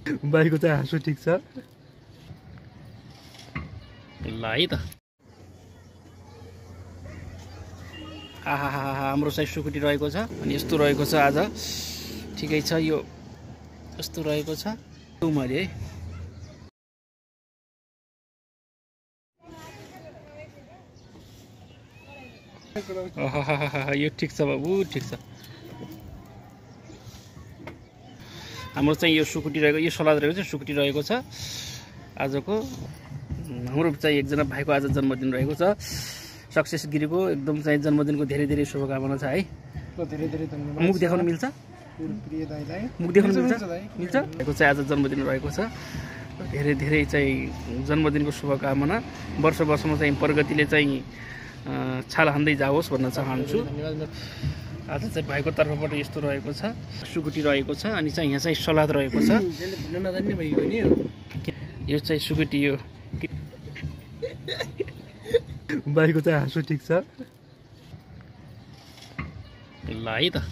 भाइको चाहिँ हाँसो ठिक छ ल है त आहा हाम्रो चाहिँ सुकुटी रहेको छ अनि यस्तो रहेको छ आज ठिकै छ यो यस्तो रहेको छ मैले है यो ठिक छ बाबु ठिक छ हाम्रो चाहिँ यो सुकुटी रहेको यो सलाद रहेको चाहिँ सुकुटी रहेको छ आजको हाम्रो चाहिँ एकजना भाइको आज जन्मदिन रहेको छ सक्सेस गिरीको एकदम चाहिँ जन्मदिनको धेरै धेरै शुभकामना छ है धेरै धेरै धन्यवाद मुख देखाउन मिल्छ प्रिय दाइलाई मुख देखाउन मिल्छ मिल्छ भाइको चाहिँ आज जन्मदिन रहेको छ धेरै धेरै चाहिँ जन्मदिनको शुभकामना वर्ष वर्षमा चाहिँ प्रगतिले चाहिँ छाल हान्दै जाओस् भन्न चाहन्छु आज चाहिँ भाइको तर्फबाट यस्तो रहेको छ सुकुटी रहेको छ अनि चाहिँ यहाँ चाहिँ सलाद रहेको छ यो चाहिँ सुकुटी यो भाइको चाहिँ हाँसो ठिक छ ल है त